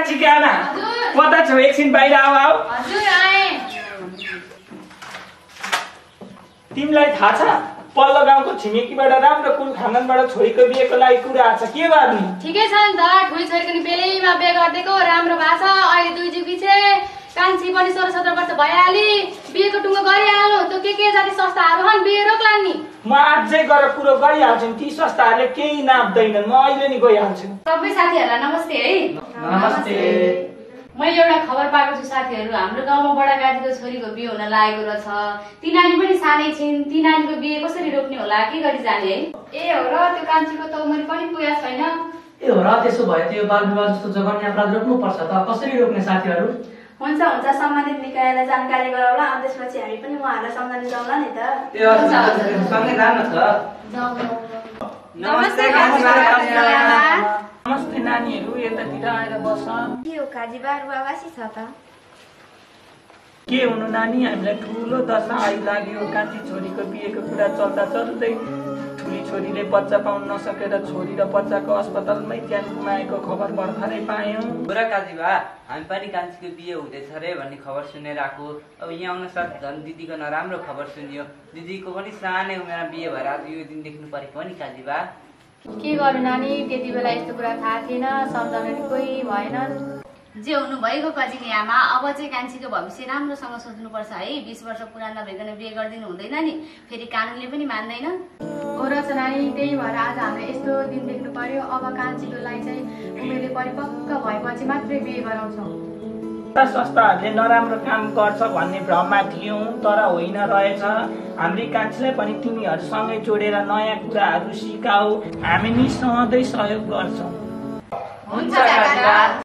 कान्छी गाना कता छौ एकछिन बाहिर आऊ। हजुर आए। तिमीलाई थाहा छ पल्लो गाउँको छिमेकीबाट राम्रो कुल खानदानबाट छोरीको बिहेको लागि कुरा आछ, के गर्ने? ठिकै छ नि त, ठुली छोरीको नि बेलैमा बिहे गरिदिएको राम्रो भएको छ। अहिले 2 जी पछि कान्छी पनि 16-17 वर्ष भइहाली, बिहेको टुङ्गो गरिहाल्नु। त्यो के जाति संस्थाहरू हन् बिहे रोक्ला नि। म आजै गएर कुरो गरिहाल्छु नि, ती संस्थाहरूले केही नाप्दैनन्, म अहिले नि गइहाल्छु। सबै साथीहरूलाई नमस्ते है। नमस्ते। मैले एउटा खबर पाएको छु साथीहरू, हाम्रो गाउँमा बडा काजीको छोरीको बिहे हुन लागेको रहेछ। ती नानी पनि सानै छिन्, ती नानीको बिहे कसरी रोक्ने होला, के गरी जाने है? ए हो र, त्यो कान्छीको त उमेर पनि पुगेको छैन। ए हो र, त्यसो भए त्यो बाल विवाह जस्तो जघन्य अपराध रोक्नु पर्छ त, कसरी रोक्ने साथीहरू? हुन्छ सम्बन्धित निकायलाई जानकारी गराउला, अनि त्यसपछि हामी पनि उहाँहरूलाई सम्झाउन जाउँला नि त। त्यो सँगै जान छ। नमस्ते नमस्ते नानीहरू, यतातिर आएर बस। के हो काजी बासी छ त? के हुनु नानी, हामीलाई ठुलो दशा आइलाग्यो। कान्छी छोरीको बिहेको कुरा चल्दा चल्दै ठुली छोरीले बच्चा पाउन नसकेर छोरी र बच्चाको अस्पतालमै ज्यान गुमाएको खबर भर्खरै पायौँ। बुरा काजी बा, हामी पनि कान्छीको बिहे हुँदैछ रे भन्ने खबर सुनेर आएको। अब यहाँ आउन साथ झन् दिदीको नराम्रो खबर सुनियो। दिदीको पनि सानै उमेरमा बिहे भएर आज यो दिन देख्नु परेको नि काजी बा। के गर्नु नानी, त्यति बेला यस्तो कुरा थाहा थिएन, सम्झाउने कोही भएन। जे हुनु भएको काजीको आमा, अब चाहिँ कान्छीको भविष्य राम्रोसँग सोच्नुपर्छ है। 20 वर्ष पुरानो नभइकन बिहे गरिदिनु हुँदैन नि, फेरि कानुनले पनि मान्दैन। हो र नानी, त्यही भएर आज हामीले यस्तो दिन देख्नु पर्यो। अब कान्छीको लागि चाहिँ उमेरले परिपक्व भएपछि मात्रै बिहे गराउँछौँ। संस्थाहरूले नराम्रो काम गर्छ भन्ने भ्रममा थियौँ, तर होइन रहेछ। हाम्री कान्छीलाई पनि तिमीहरूसँगै जोडेर नयाँ कुराहरू सिकाऊ, हामी नि सधैँ सहयोग गर्छौँ। हुन्छ काका।